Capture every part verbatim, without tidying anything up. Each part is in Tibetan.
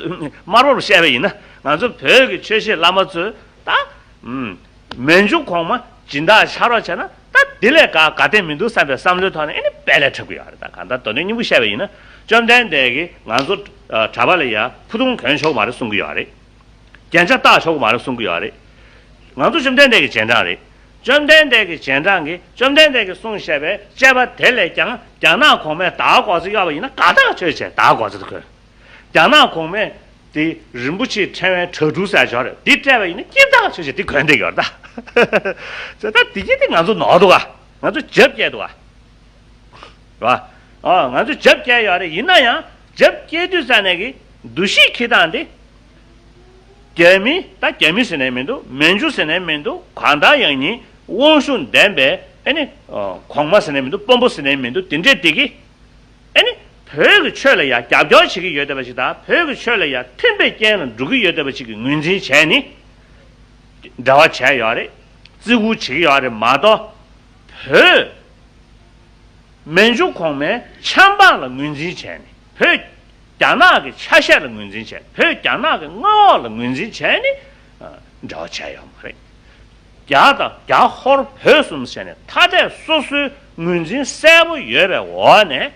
དམར་པོར་བཤད་པ་ཡིན་ན། ང་ཚོ་བོད་ཀྱི་ཆོས་བཤད་བླ་མ་ཚོས་ད། ཨུམ། མན་ཇུ་གོང་མ་སྦྱིན་བདག་ཆགས་རོགས་བྱས་ན་ད་དེ་ལས་དགའ་དགའ་དེ་མི་འདུག་བསམ་པའི་བསམ་བློའི་ཐོག་ནས་ཨེ་ནི་དཔེ་ལས་འཁྲབ་ཀྱི་ཡོད་རེད། ད་གང་ལྟར་མདོ་དོན་སྙིང་པོ་བཤད་པ་ཡིན་ན། བཅོམ་ལྡན་འདས་ཀྱིས་ང་ཚོ་གྲྭ་པ་ལ་ཡ་ཕུ་ཐུང་གྱོན་ཆོག་གི་མ་རེད་གསུང་གི་ཡོད་རེད། རྒྱན་ཆ་བཏགས་ཆོག་གི་མ་རེད་གསུང་གི་ཡོད་རེད། ང་ཚོ་བཅོམ་ལྡན་འདས་ཀྱི་རྗེས་འབྲང་རེད། བཅོམ་ལྡན་འདས་ཀྱི་རྗེས་འབྲང་གིས་བཅོམ་ལྡན་འདས་ཀྱིས་གསུངས་བཞག་པའི་དཔྱད་པ་དེ་ལས་ཀྱང་རྒྱ་ནག་གོང་མས་དར་གོ་ཚ་གཡོག་པ་ཡིན་ན་དགའ་ཐག་ཆོད་བྱས་དར་གོ་ཚ་དེ་གོན། རྒྱ་ནག་གོང་མས་དེ་རིན་པོ་ཆེའི་ཕྲེང་བའི་གྲ་སྒྲིག་ཟེར་ཅིག་ཡོད་རེད། འདི་སྤྲད་པ་ཡིན་ན་སྐྱིད་ཐག་ཆོད་བྱས་དེ་གོན་བསྡད་ཡོད་རེད་ད། ད་དེ་གྱིས་དེ་ང་ཚོ་ནོར་འདུག་ག་ང་ཚོ་རྒྱབ་བསྐྱལ་འདུག་ག་རེད་བ། ཨ། ང་ཚོ་རྒྱབ་བསྐྱལ་ཡོད་རེད། ཡིན་ན་ཡང་རྒྱབ་བསྐྱལ་དུས་ཙ་ནས་ཀྱི་འདུ་ཤེས་འཁྱེར་སྟངས་དེ། རྒྱ་མི། ད་རྒྱ་མི་ཟེར་ནས་མི་འདུག་མན་ཇུ་ཟེར་ནས་མི་འདུག་གང་ལྟར་ཡང་ཉིད་དབང་ཤུགས་ལྡན་པའི་ཨ་ནི་གོང་མ་ཟེར་ནས་མི་འདུག་དཔོན་པོ་ཟེར་ནས་མི་འདུག་དེ་འདྲས་དེ་གི་ཨ་ནི་བོད་ཀྱི་ཆོས་ལ་ཡང་རྒྱབ་སྐྱོར་བྱེད་ཀྱི་ཡོད་བསྡད་པ་ཞིག་དང་། བོད་ཀྱི་ཆོས་ལ་ཡང་མཐུན་པའི་རྐྱེན་ལ་འགྲོ་གི་ཡོད་བསྡད་པ་ཞིག་གི་ངོས་འཛིན་བྱས་ནས་འབྲེལ་བ་བྱས་ཡོད་རེད། བརྩི་བཀུར་བྱེད་ཀྱི་ཡོད་རེད་མ་གཏོགས། བོད་མན་ཇུ་གོང་མའི་ཆབ་འབངས་ལ་ངོས་འཛིན་བྱས་ནས། བོད་རྒྱ་ནག་གི་ཆ་ཤས་ལ་ངོས་འཛིན་བྱས། བོད་རྒྱ་ནག་གི་མངའ་འོག་ལ་ངོས་འཛིན་བྱས་ནས་འབྲེལ་བ་བྱས་ཡོད་མ་རེད། རྒྱ་དང་རྒྱ་ཧོར་བོད་གསུམ་བྱས་ནས་ཐ་དད་སོ་སོའི་ངོས་འཛིན་གསལ་པོ་ཡོད་པའི་འོག་ནས།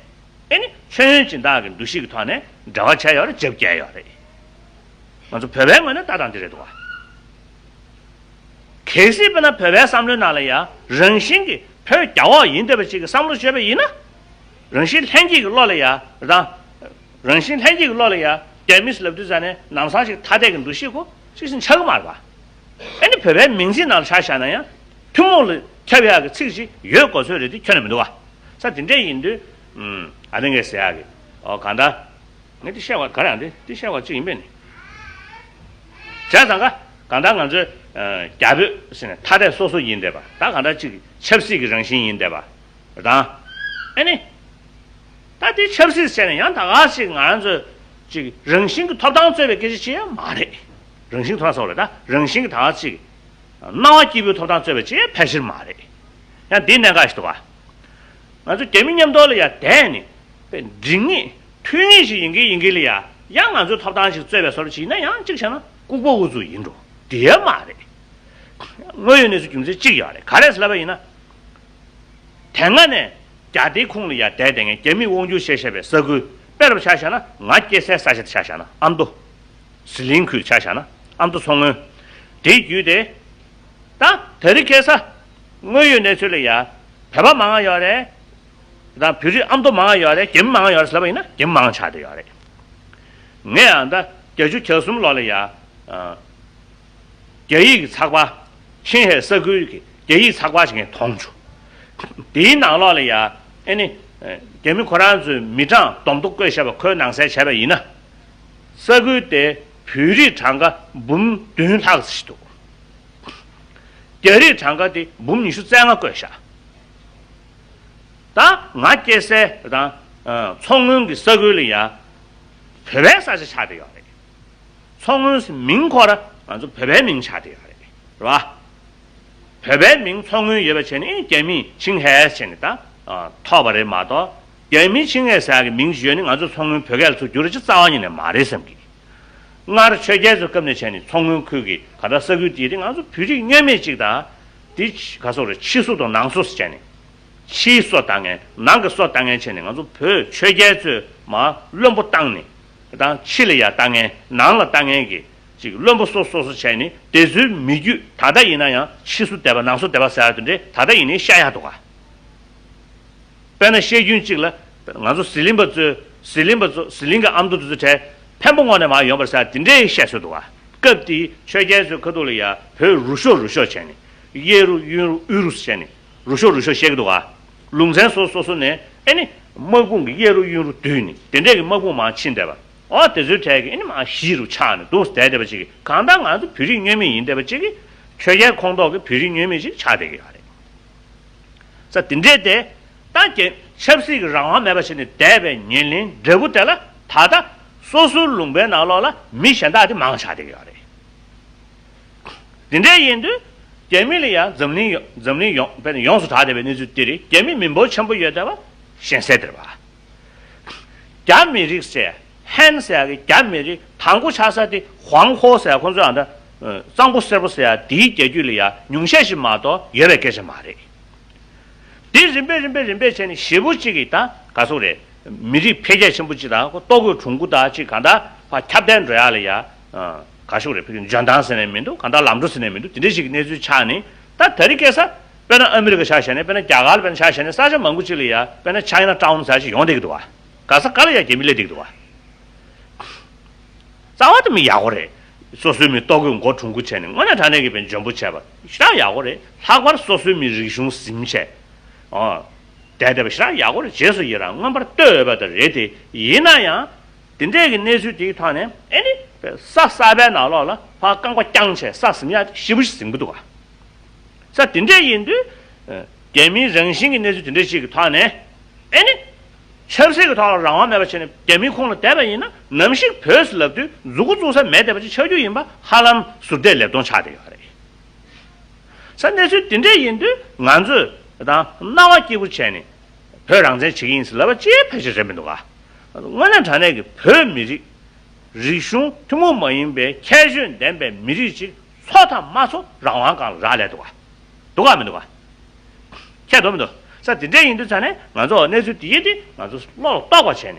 ཨེ་ནི་མཆོད་ཡོན་སྦྱིན་བདག་གི་འདུ་ཤེས་ཀྱི་ཐོག་ནས་འབྲེལ་བ་བྱས་ཡོད་རེད། རྒྱབ་བསྐྱལ་ཡོད་རེད། ང་ཚོ་བོད་པའི་ངོས་ནས་ལྟ་སྟངས་འདི་རེད་འདུག་ག་གལ་སྲིད་དཔེར་ན་བོད་པའི་བསམ་བློའི་ནང་ལ་ཡང་རང་བཞིན་གྱིས་བོད་རྒྱ་འོག་ཡིན་བསྡད་པ་ཅིག་གི་བསམ་བློ་བྱས་པ་ཡིན་ན། རང་བཞིན་ལྷན་སྐྱེས་ཀྱི་བློ་ལ་ཡང་རང་། རང་བཞིན་ལྷན་སྐྱེས་ཀྱི་བློ་ལ་ཡང་རྒྱ་མི་ཟེར་ལབ་དུས་ཙ་ནས་ལམ་སང་ཞིག་ཐ་དད་ཀྱི་འདུ་ཤེས་ཁོ་ཅིག་ཟིན་ཆགས་ཀྱི་མ་རེད་པ། ཨ་ནི་བོད་པའི་མིང་ཚིག་ནང་ལ་ཆ་བཞག་ན་ཡང་ཐུན་མོང་ལ་ཁྱབ་ཡག་གི་ཚིག་ཅིག་ཡོད་དགོས་ཚོད་རེད། དེ་ཁྱོན་ནས་མི་འདུག་ག་ས་དེ་འདྲས་ཡིན་དུས། ཨ་ནི་ངས་ཟེར་ཡག་གི། ཨོ་གང་ལྟར། ངས་འདི་བཤད་པ་ག་རེ་ཡང་འདི་འདི་བཤད་པ་ཅིག་ཡིན་པས་ནི། བྱས་ཙང་ག་གང་ལྟར་ང་ཚོའི་རྒྱ་བོད་ཟེར་ནས་ཐ་དད་སོ་སོ་ཡིན་བསྡད་པ། ད་གང་ལྟར་ཅིག་ཆབ་སྲིད་ཀྱི་རང་བཞིན་ཡིན་བསྡད་པ་དང་། ཨ་ནི་ད་འདི་ཆབ་སྲིད་ཟེར་ནས་ཡང་ད་ག་ཅིག་ང་རང་ཚོས་ཅིག་རང་བཞིན་གྱི་ཐོབ་ཐང་རྩོད་པའི་སྐད་ཆ་ཅིག་ཡང་མ་རེད། རང་བཞིན་ཐོབ་ཐང་ཟེར་བ་ལ་ད་རང་བཞིན་གྱི་ད་ག་ཅིག་སྣང་བ་སྐྱིད་པོའི་ཐོབ་ཐང་རྩོད་པ་ཅིག་ཕལ་ཆེར་མ་རེད། ཡང་འདི་གནད་འགག་ཞིག་འདུག་ག་ང་ཚོ་རྒྱ་མི་མཉམ་དུ་ལ་ཡ་བསྡད་ནས་དཔེ་འགྲིག་ངེས་མཐུན་ངེས་ཤིག་ཡིན་གྱི་ཡིན་གྱི་ལ་ཡ་ཡང་ང་ཚོའི་ཐོབ་ཐང་ཞིག་རྩོད་པའི་བཟོ་འདྲ་ཅིག་ཡིན་ན་ཡང་གཅིག་བྱས་ན་ལྐུགས་པ་ཨུ་ཚུགས་ཡིན་འགྲོ། དེ་ཡང་མ་རེད། དངོས་ཡོད་གནས་ཚུལ་རྒྱུ་མཚན་གཅིག་ཡོད་རེད། ག་རེ་ཟེར་ལབ་པ་ཡིན་ན། དེ་སྔ་ནས་རྒྱ་དེའི་ཁོངས་ལ་ཡ་བསྡད་བསྡད་མཁན་རྒྱ་མིས་དབང་སྒྱུར་བྱས་བཞག་པའི་ས་ཁུལ། དཔེར་ཆ་བཞག་ན་ང་སྐྱེས་སའི་ས་ཆ་དེ་ཆ་བཞག་ན་ཨ་མདོ། ཟི་ལིང་ཁུལ་ཆ་བཞག་ན་ཨ་མདོ་མཚོ་སྔོན། དེའི་བརྒྱུད་དེ། ད་དེ་རིང་ཁ་སང་དངོས་ཡོད་གནས་ཚུལ་ལ་ཡ། བོད་པ་མང་ང་ཡོད་རེད། དང་བོད་རིགས་ཨ་མདོ་མང་ང་ཡོད་རེད། རྒྱ་མི་མང་ང་ཡོད་རེད་ཟེར་ལབ་པ་ཡིན་ན་རྒྱ་མི་མང་ང་ཆགས་བསྡད་ཡོད་རེད། ངས་ཡང་ད་བརྒྱད་ཅུ་གྱ་གསུམ་ལོ་ལ་ཡ། རྒྱ་ཡིག་གི་ཚགས་པར། ཆིང་ཧེ་ས་ཁུལ་གྱི་རྒྱ་ཡིག་ཚགས་པར་ཞིག་ངས་མཐོང་བྱུང་། དེའི་ནང་ལོགས་ལ་ཡ། ཨེ་ནི། རྒྱ་མི་ཁོ་རང་ཚོའི་མི་གྲངས་བསྡོམས་ཐོ་བཀོད་བཞག་པ་ཁོའི་ནང་གསལ་བྱས་པ་ཡིན་ན། ས་ཁུལ་དེ་བོད་རིགས་གྲངས་ཀ་འབུམ་བདུན་ལྷག་ཙམ་ཞིག་འདུག་རྒྱ་རིགས་གྲངས་ཀ་དེ་འབུམ་ཉི་ཤུ་རྩ་ལྔ་བཀོད་བཞག་ད་ང་སྐྱེས་སའི་དང་། མཚོ་སྔོན་གྱི་ས་ཁུལ་ལ་ཡ། བོད་པའི་ས་ཆ་ཆགས་བསྡད་ཡོད་རེད། མཚོ་སྔོན་ཟེར་མིང་ཁོ་ར་ང་ཚོ་བོད་པའི་མིང་ཆགས་བསྡད་ཡོད་རེད། རེད་བ། བོད་པའི་མིང་མཚོ་སྔོན་ཡོད་པ་བྱས་ནས་རྒྱ་མིས་ཆིང་ཧེ་ཟེར་ནས་ད། ཐོབ་པ་རེད་མ་གཏོགས། རྒྱ་མིའི་ཆིང་ཧེ་ཟེར་ཡག་གི་མིང་ཞིག་ཡོད་ནི་ང་ཚོ་མཚོ་སྔོན་བོད་སྐད་ལ་ཚུར་བསྒྱུར་ར་ཅིག་རྩ་བ་ཉིད་ནས་མ་རེད་བསམ་གི། སྔར་ཆོས་རྒྱལ་ཚོའི་སྐབས་ནས་བྱས་ནས་མཚོ་སྔོན་ཁུལ་གྱི་ག་ད་ས་ཁུལ་དེ་དེ་ང་ཚོ་བོད་རིགས་བསྙོན་མེད་ཅིག་དང་། དེ་ག་སོགས་རེད། ཕྱི་སོ་དང་ནང་སོ་ཟེར་བྱས་ནས། ཕྱིའི་སོ་ལྟ་མཁན་ནང་གི་སོ་ལྟ་མཁན་བྱས་ནས་ང་ཚོ་བོད་ཆོས་རྒྱལ་ཚོས་མར་བློན་པོ་བཏང་ནས། དང་ཕྱི་ལ་ཡ་ལྟ་མཁན་ནང་ལ་ལྟ་མཁན་གྱི་ཅིག་བློན་པོ་སོ་སོ་སོ་བྱས་ནས་དེ་ཚོའི་མི་རྒྱུད་ད་ལྟ་ཡིན་ན་ཡང་ཕྱི་སོ་སྡེ་པ་ནང་སོ་སྡེ་པ་ཟེར་ཡ་དེ་འདྲས་ད་ལྟ་ཡིན་ནའི་བཤད་ཡག་འདུག་ག་དཔེར་ན་བཤད་རྒྱུན་གཅིག་ལ། ང་ཚོ་ཟི་ལིང་པ་ཚོས་ཟི་ལིང་པ་ཚོ་ཟི་ལིང་གི་ཨ་མདོ་དེ་ཚོ་གྲས་འཕན་པོ་ངོས་ནས་མར་ཡོང་བ་རེད་ཟེར་དེ་འདྲའི་བཤད་སྲོལ་འདུག་ག་སྐབས་དེའི་ཆོས་རྒྱལ་ཚོའི་ཁ་ཐུག་ལ་ཡ་བོད་རུ་ཤོག་རུ་ཤོག་བྱས་ནས། གཡས་རུ་གཡོན་རུ་དབུས་རུ་བྱས་ནས་རུ་ཤོག་རུ་ཤོག་བཤད་ཀྱི་འདུག་ག་ལུང་ཚན་སོ་སོ་སོ་ནས་ཨེ་ནི་དམག་དཔུང་གི་གཡས་རུ་གཡོན་རུ་བསྡུས་ནས་དེ་འདྲས་ཀྱི་དམག་དཔུང་མར་ཕྱིན་བསྡད་པ། ཨོ་དེ་ཚོའི་གྲས་ཀྱི་ཨེ་ནི་མར་གཞིས་རུ་ཆགས་ནས་འདུག་བསྡད་བསྡད་པ་ཅིག་གི་གང་ལྟར་ང་ཚོ་བོད་རིགས་བསྙོན་མེད་ཡིན་བསྡད་པ་ཅིག་གི་ཆོས་རྒྱལ་ཁོངས་གཏོགས་ཀྱི་བོད་རིགས་བསྙོན་མེད་ཅིག་ཆགས་བསྡད་ཀྱི་ཡོད་རེད། ས་དེ་འདྲས་དེ། ད་ཀྱེ་ཆབ་སྲིད་ཀྱི་རང་དབང་མེད་པ་བྱས་ནས་བསྡད་པའི་ཉེར་ལེན་འབྲས་བུ་དེ་ལ་ད་ལྟ་སོ་སོའི་ལུང་པའི་ནང་ལོགས་ལ་མི་གཞན་དག་དེ་མང་ཆགས་བསྡད་ཀྱི་ཡོད་རེད། དེ་འདྲས་ཡིན་དུས་རྒྱ་མི་ལ་ཡང་འཛམ་གླིང་ཡོ་འཛམ་གླིང་ཡོངས་དཔེར་ན་ཡོངས་སུ་གྲགས་བསྡད་པའི་གནས་ཚུལ་འདི་རེད། རྒྱ་མི་མི་འབོར་ཆེན་པོ་ཡོད་བསྡད་པ་གཞན་སེལ་དེ་རེད་པ། རྒྱ་མི་རིགས་ཟེར། ཧན་ཟེར་ཡག་གི་རྒྱ་མི་རིགས་དང་པོ་ཆགས་ས་དེ་ཧུའང་ཧོ་ཟེར་ཡག་ཁོང་ཚོས་ཨ་ད་གཙང་པོ་སེར་པོ་ཟེར་ཡག་དེའི་རྒྱལ་རྒྱུད་ལ་ཡ་ཉུང་ཤས་ཤིག་མ་གཏོགས་ཡོད་པའི་སྐད་ཆ་མ་རེད། དེ་རིམ་པས་རིམ་པས་རིམ་པས་བྱས་ནས་ཞེ་པོ་གཅིག་གིས་ད་ག་སོག་རེད། མི་རིགས་འཕེལ་རྒྱས་ཆེན་པོ་གཅིག་དང་ལྟོ་གོས་གྲུང་པོ་དང་གཅིག་གང་ལྟར་ཕར་ཁྱབ་གདལ་འགྲོ་ཡག་ལ་ཡ། ག་སོག་རེད། ཕ་གི་འཇོན་ཐང་ཟེར་ནས་མི་འདུག་གང་ལྟར་ལམ་འགྲོ་ཟེར་ནས་མི་འདུག་དེ་འདྲ་ཞིག་གི་གནས་ཚུལ་ཆགས་ནས་ད་ད་རེས་ཁ་སང་དཔེར་ན་ཨ་མི་རི་ཀ་ཆ་བཞག་ནས་དཔེར་ན་རྒྱ་གར་ལ་དཔེར་ན་ཆ་བཞག་ནས་ས་ཆ་མང་པོ་ཅིག་ལ་ཡ་དཔེར་ན་ཅའི་ན་ཊའུན་ཟེར་ཞིག་ཡོང་བསྡད་ཀྱི་འདུག་བ། ག་ས་ག་ལ་ཡ་རྒྱ་མི་སླེབས་བསྡད་ཀྱི་འདུག་བ། རྩ་བ་དེ་མི་ཡག་པོ་རེད། སོ་སོའི་མི་ལྟོ་གོས་མགོ་གྲུང་པོ་བྱས་ནས་དངོས་གནས་དྲང་གནས་ཀྱི་བའི་འཇོན་པོ་བྱས་པ་ཞེ་དྲག་ཡག་པོ་རེད། ལྷག་པར་སོ་སོའི་མི་རིག་གཞུང་ཟིན་བྱས། ཨོ། བསྡད་བསྡད་པ་ཞེ་དྲག་ཡག་པོ་རེད། རྗེས་སུ་ཡི་རང་མངོན་པར་བསྟོད་འོས་པ་དེ་རེད་དེ། ཡིན་ན་ཡང་། དེ་འདྲས་ཀྱི་གནས་ཚུལ་དེའི་ཐོག་ནས་ཨེ་ནི། ས་གསར་པའི་ནང་ལོགས་ལ་ཕར་རྐང་པ་བརྐྱངས་བྱས་ས་ཟིན་ཡག་དེ་ཞེ་པོ་ཞིག་ཟིན་གྱི་འདུག་ག་ས་དེ་འདྲས་ཡིན་དུས། རྒྱ་མིའི་རང་བཞིན་གྱི་གནས་ཚུལ་དེ་འདྲས་ཞིག་གི་ཐོག་ནས། ཨེ་ནི། ཆབ་སྲིད་ཀྱི་ཐོག་ལ་རང་དབང་མེད་པ་བྱས་ནས་རྒྱ་མིའི་ཁོངས་ལ་བསྡད་པ་ཡིན་ན་ནམ་ཞིག་བོད་ཟེར་ལབ་དུས་མཛུབ་གུ་བཙུགས་ས་མེད་བསྡད་པ་ཅིག་ཆགས་རྒྱུ་ཡིན་པ་ཧ་ལམ་ཟུར་བལྟས་ལེབ་མཐོང་ཆགས་བསྡད་ཡོད་རེད། ས་གནས་ཚུལ་དེ་འདྲས་ཡིན་དུས་ང་ཚོས་དང་སྣང་བ་སྐྱིད་པོ་བྱས་ནས་བོད་རང་བཙན་བྱེད་ཀྱི་ཡིན་ཟེར་ལབ་པ་ཅིའི་ཕལ་ཆེར་རེད་མི་འདུག་ག་དངོས་གནས་དྲང་གནས་ཀྱི་བོད་མི་རིགས་རིག་གཞུང་ཐུན་མོང་མ་ཡིན་པའི་ཁྱད་ཆོས་ལྡན་པའི་མི་རིགས་ཅིག་འཚོ་དང་མ་འཚོ་རང་དབང་སྒང་ལ་རག་ལས་འདུག་ག་འདུག་ག་མི་འདུག་ག་ཁྱད་དུ་མི་འདུག་ས་དེ་འདྲས་ཡིན་དུས་ཙང་ནས་ང་ཚོ་གནས་ཚུལ་དེ་ཡིན་ཏེ་ང་ཚོ་བློ་ལ་གཏོགས་པ་བྱས་ནས་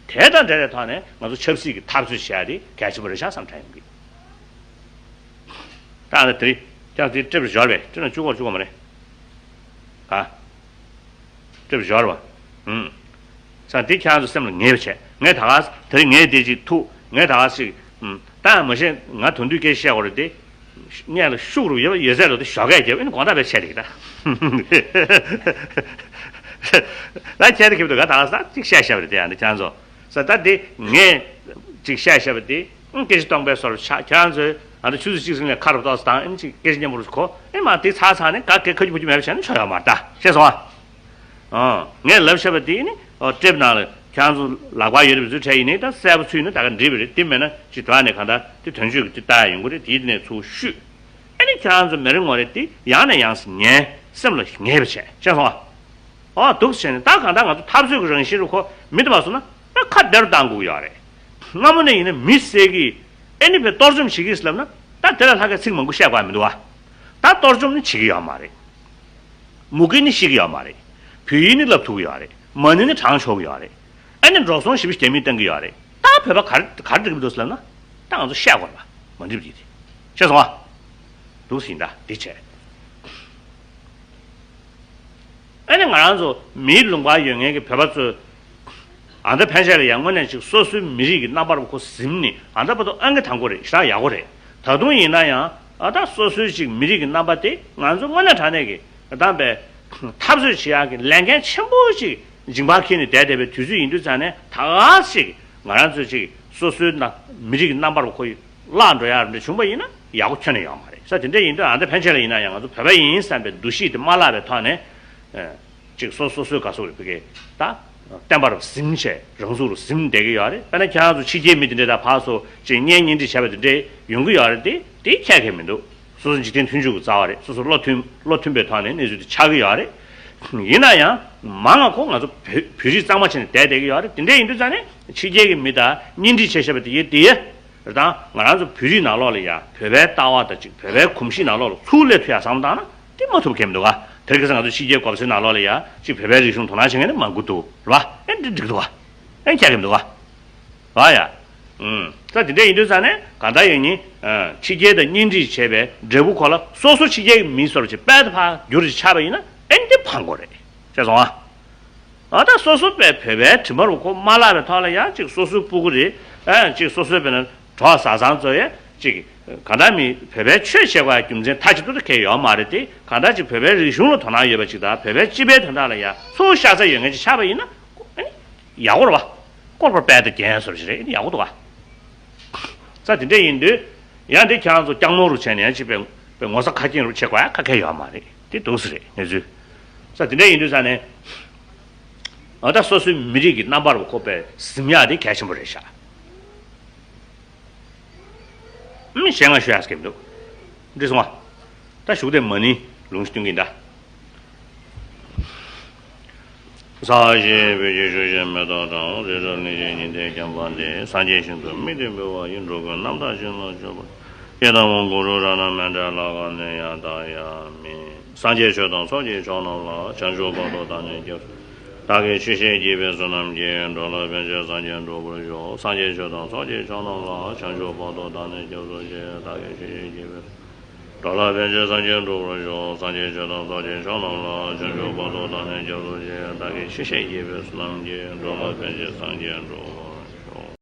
དེ་དང་འབྲེལ་བའི་ཐོག་ནས་ང་ཚོ་ཆབ་སྲིད་ཀྱི་འཐབ་རྩོད་བྱེད་ཡ་དེ་གལ་ཆེན་པོ་རེད་ཤག་བསམ་དྲན་ཡོང་གི་ད་ཨ་ད་དེ་རིང་ཀྱང་དེ་ཀྲིབ་འབྱོར་བས་ཀྲིབ་ན་བཅུ་སྐོར་བཅུ་སྐོར་མ་རེད། ཨ། ཀྲིབ་འབྱོར་བ། ཨུམ། ས་དེ་ཁྱེད་རང་ཚོ་སེམས་ལ་ངེས་པ་བྱས། ངས་ད་ག་ས་དེ་རིང་ངས་དེ་ཅིག་ཐུག་ངས་ད་ག་ས་ཞིག་ཨུམ། ད་ཡང་མ་ཤེས་ང་དོན་དུས་སྐད་བཤད་དགོས་རེད་དེ། སྔས་ལ་ཤུགས་རུ་ཡོད་ཡོད་ཚད་ལོ་དེ་ཞོགས་ཀས་རྒྱབ་ཨེ་ནི་དགོང་དག་བས་བྱས་རེད་ད། ད་ཁྱེད་དེ་ཁེབ་ཏུ་ག་ད་ག་ས་ཅིག་བཤད་བཤད་པ་རེད་དེ་ཡང་དེ་ཁྱེད་རང་ཚོ། ས་ད་དེ་ངས་ཅིག་བཤད་བཤད་པ་དེ་ཨང་སྐད་ཆ་སྟོང་པའི་སོར་ཆགས་ཁྱེད་རང་ཚོས་ཨ་ད་ཆུ་ཚོད་གཅིག་ཟིན་ལས་ཁ་རུ་ཏོག་ཙམ་དང་ཨེ་ནི་ཅིག་སྐད་ཆ་སྙན་པོ་རུ་གོ་ཨེ་མ་དེ་ཚར་ཚར་ནས་ག་གེ་ཁ་རྒྱུ་བུ་རྒྱུ་མེད་པ་བྱས་ན་ཆོག་ཡོད་མ་རེད་ད་ཤེས་སོང་ཨ། ཨང་། ངས་ལབ་བཞག་པ་དེ་ནི་ཨོ་ཀྲེབ་ནང་ལ་ཁྱེད་རང་ཚོ་ལག་པ་ཡོད་པའི་བཟོ་འཕྲལ་ཡིན་ནའི་ད་གསལ་པོ་ཚུད་ན་ད་ག་འགྲིག་པ་རེད། དེ་མེད་ན་ཅི་དོག་ནས་གང་ལྟར་དེ་དོན་གཅོད་ཀྱི་དེ་ལྟ་ཡ་ཡོང་གི་རེད། དེའི་ནས་ཚུར་བཤུས། ཨ་ནི་ཁྱེད་རང་ཚོ་མེ་རི་ངོ་རེད་དེ་ཡང་ནས་ཡང་སེ་ངའི་སེམས་ལ་ངེས་པ་བྱས་ཤེས་སོང་ཨ། ཨོ་འདུག་སེ་བྱས་ནས་ད་གང་ལྟར་ང་ཚོ་འཐབ་རྩོད་ཀྱི་རང་བཞིན་རུ་ཁོ་མི་འདུག་པ་སོང་ན་ད་ཁ་བདེ་རུ་བཏང་དགོས་ཀྱི་ཡོད་རེད། སྔ་མོ་ནས་ཡིན་ན་མི་བསད་ཀྱི་ཨ་ནི་བས་གཏོར་བཅོམ་བྱེད་ཀྱི་ལབ་ན་ད་དེ་ལ་ལྷག་ག་ཚིག་མང་པོ་བཤད་དགོས་མི་འདུག་ཨ། ད་གཏོར་བཅོམ་ནི་བྱེད་ཀྱི་ཡོད་མ་རེད། མུ་གེ་ནི་ཤི་གི་ཡོད་མ་རེད། བོད་ཡིག་ནི་བསླབ་ཐུབ་ཀྱི་ཡོད་རེད། མ་ཎི་ནི་བགྲང་ཆོག་གི་ཡོད་རེད། ཨ་ནི་འགྲོ་སོང་ཞེ་པོ་རྒྱ་མིས་བཏང་གི་ཡོད་རེད། ད་བོད་པ་ག་རེ་ག་རེ་འགྲིག་གི་འདུག་ཟེར་ལབ་ན། ད་ང་ཚོ་བཤད་དགོས་རེད་པ། མ་འགྲིག་པ་དེ་རེད། ཤེས་སོང་ཨ། འདུག་སེ་ཡིན་ད་འདི་བྱས། ཨ་ནི་ང་རང་ཚོ་མིའི་ལུང་པར་ཡོད་མཁན་གྱི་བོད་པ་ཚོས། ཨ་ད་ཕན་ཆད་ལ་ཡང་དངོས་གནས་ཅིག་སོ་སོའི་མི་རིགས་ཀྱི་རྣམ་པར་ཁོ་ཟིན་ནས་ཨ་ད་བར་དུ་ཨང་ཀི་དང་པོ་རེད་ཤག་ཡག་པོ་རེད། ད་དུང་ཡིན་ན་ཡང་ཨ་ད་སོ་སོའི་ཅིག་མི་རིགས་ཀྱི་རྣམ་པ་དེ་ང་ཚོ་དངོས་གནས་དྲང་གནས་ཀྱི་ཨ་ད་བས་འཐབ་རྩོད་བྱེད་ཡག་གི་ལས་འགན་ཆེན་པོ་ཅིག་མཇིང་པར་འཁྱེར་ནས་བསྡད་བསྡད་པའི་དུས་ཚོད་ཡིན་དུས་ཙང་ནས་ད་ག་ཅིག་ང་རང་ཚོའི་ཅིག་སོ་སོའི་ན་མི་རིགས་ཀྱི་རྣམ་པར་ཁོ་ཡི་བརླག་འགྲོ་ཡག་འདྲ་བྱུང་པ་ཡིན་ན་ཡག་པོ་ཁྱོན་ནས་ཡོད་མ་རེད་ས། དེ་འདྲ་ཡིན་དུས་ཨ་ད་ཕན་ཆད་ལ་ཡིན་ན་ཡང་ང་ཚོ་བོད་པ་ཡིན་བསམ་པའི་འདུ་ཤེས་དེ་མ་བརླག་པའི་ཐོག་ནས། ཅིག་སོ་སོ་སོའི་ག་སོག་རེ་ཕ་གི་ད། བསྟན་པ་རུ་ཟིན་བྱས་རང་ཚུགས་རུ་ཟིན་བསྡད་ཀྱི་ཡོད་རེད། དཔེར་ན་ཁྱེད་རང་ཚོ་ཕྱི་རྒྱལ་མི་དེ་འདྲས་དང་ཕར་ཚུར་ཅིག་བརྙན་བརྙན་འཕྲིན་བྱས་པ་དེ་འདྲས་ཡོང་གི་ཡོད་རེད་དེ་དེ་ཁྱད་ཁྱད་མི་འདུག་སོ་སོ་འཇིག་རྟེན་མཐུན་འཇུག་གི་རྩ་བ་རེད། སོ་སོ་བློ་མཐུན་བློ་མཐུན་པའི་ཐོག་ནས་གནས་ཚུལ་དེ་ཆགས་ཀྱི་ཡོད་རེད། ཡིན་ན་ཡང་མང་ང་ཁོ་ང་ཚོ་བོད་བོད་རིགས་གཙང་མ་བྱས་ནས་བསྡད་བསྡད་ཀྱི་ཡོད་རེད། དེ་འདྲས་ཡིན་དུས་ཙང་ནས་ཕྱི་རྒྱལ་གྱི་མི་དང་བརྙན་འཕྲིན་བྱས་བྱས་པ་དེ་ཡིན་དེ། རེད་དང་ང་རང་ཚོ་བོད་རིགས་ནང་ལོགས་ལ་ཡ་བོད་པའི་ལྟ་བ་དང་གཅིག་བོད་པའི་གོམས་གཤིས་ནང་ལོགས་ལ་ཚུར་སླེབས་ཐུབ་ཡ་བསམ་བློ་བཏང་ན་དེ་མ་ཐུབ་མཁན་མི་འདུག་ག་དེར་ཁ་སང་ང་ཚོ་ཕྱི་རྒྱལ་གོ་ས་ནང་ལོགས་ལ་ཡ་གཅིག་བོད་པའི་རིག་གཞུང་དོ་སྣང་བྱེད་མཁན་དེ་མང་པོ་འདུག་རེད་པ། ཨེ་འདི་འགྲིག་འདུག་ག་ཨེ་ཁྱད་མཁན་མི་འདུག་ག་རེད་པ་ཡ། ཨུམ། ད་དེ་འདྲ་ཡིན་དུས་ཙང་ནས་གང་ལྟར་ཡིན་ནི། ཕྱི་རྒྱལ་དང་གཉེན་སྒྲིག་བྱས་པའི་འབྲས་བུ་ཁོ་ལ་སོ་སོ་ཕྱི་རྒྱལ་གྱི་མི་ཚོར་གྱི་དཔལ་དུ་ཕར་འགྱུར་ཞིག་ཆགས་པ་ཡིན་ན་ཨེ་འདི་ཕངས་དགོས་རེད། ཤེས་སོང་ཨ། ཨ་ད་སོ་སོ་པའི་བོད་པའི་དྲི་མ་རུ་ཁོ་མ་བརླག་པའི་ཐོག་ལ་ཡང་ཅིག་སོ་སོའི་སྤུ་གུ་རེད། ཨ་ཅིག་སོ་སོའི་བས་ན་གྲོགས་བཟའ་ཚང་ཚོ་ཡང་ཅིག་ག་འདྲ་མི་བོད་པའི་ཆོས་བྱེད་དགོས་རྒྱུ་མཚན་མཐའ་གཅིག་ཏུ་ད་གལ་ཡོད་མ་རེད་དེ། གང་ལྟར་ཅིག་བོད་པའི་རིག་གཞུང་ལ་དོ་སྣང་ཡོད་པ་ཅིག་དང་བོད་པའི་སྤྱི་པའི་དོན་དག་ལ་ཡང་ཚུར་ཤ་ཚ་ཡོད་མཁན་ཅིག་ཆགས་པ་ཡིན་ན་ཨ་ནི་ཡག་པོ་རེད་པ། སྐོར་པར་དཔལ་དང་རྒྱན་སོགས་ཅིག་རེད། ཡག་པོ་འདུག་ག་ས་དེ་འདྲ་ཡིན་དུས་ཡང་དེ་ཁྱེད་རང་ཚོ་སྐྱག་མོ་རུ་བྱས་ནས་ཡང་ཅིག་པའི་པའི་ངོ་ཚ་ཁ་སྐྱེངས་རུ་བྱེད་དགོས་ཡ་ཁ་ཁ་ཡོད་མ་རེད། དེ་འདུག་སེ་རེད་གནས་ཚུལ། ས་དེ་འདྲ་ཡིན་དུས་ས་ནས། ཨ་ད་སོ་སོའི་མི་རིགས་ཀྱི་རྣམ་པར་བཀོད་པའི་གཟིམ་ཡག་དེ་གལ་ཆེན་པོ་རེད་ཤག་ཨུམ་གཞན་ང་ཞུ་ཡག་སྐད་མི་འདུག་འགྲིག་སོང་ང་། ད་གཞུག་དེ་མ་ཎི་ལུང་ཞིག་སྟོན་གྱིན་གདའ། ས་གཞི་བོད་ཀྱི་ཆུ་བཞི་མེ་ཏོག་གྲང་། རི་རབ་གླིང་བཞི་ཉི་ཟླའི་བརྒྱན་པ་འདི། སངས་རྒྱས་ཞིང་དུ་དམིགས་ཏེ་འབུལ་བ་ཡི། འགྲོ་ཀུན་རྣམ་དག་ཞིང་ལ་སྤྱོད་པར། ཀྱེ་དང་པོ་གུ་རུ་རཏྣ་མཎྜལ་ལ་གང་ནས་ཡང་དག་ཡང་མིན། སངས་རྒྱས་ཆོས་དང་ཚོགས་ཀྱི་མཆོག་རྣམས་ལ། བྱང་ཆུབ་བར་དུ་བདག་ནི་སྐྱབས། བདག་གིས་ཆོས་བཤད་བགྱིས་པའི་བསོད་ནམས་ཀྱིས། འགྲོ་ལ་ཕན་ཕྱིར་སངས་རྒྱས་འགྲུབ་པར་ཤོག་སངས་རྒྱས་ཆོས་དང་ཚོགས་ཀྱི་མཆོག་རྣམས་ལ། བྱང་ཆུབ་བར་དུ་བདག་ནི་སྐྱབས་སུ་མཆི། བདག་གིས་ཆོས་བཤད་བགྱིས་པའི། འགྲོ་ལ་ཕན་ཕྱིར་སངས་རྒྱས་འགྲུབ་པར་ཤོག་སངས་རྒྱས་ཆོས་དང་ཚོགས་ཀྱི་མཆོག་རྣམས་ལ། བྱང་ཆུབ་བར་དུ་བདག་ནི་སྐྱབས་སུ་མཆི། བདག་གིས་ཆོས་བཤད་བགྱིས་པའི་བསོད་ནམས་ཀྱིས། འགྲོ་ལ་ཕན་ཕྱིར་སངས་རྒྱས་འགྲུབ་པར།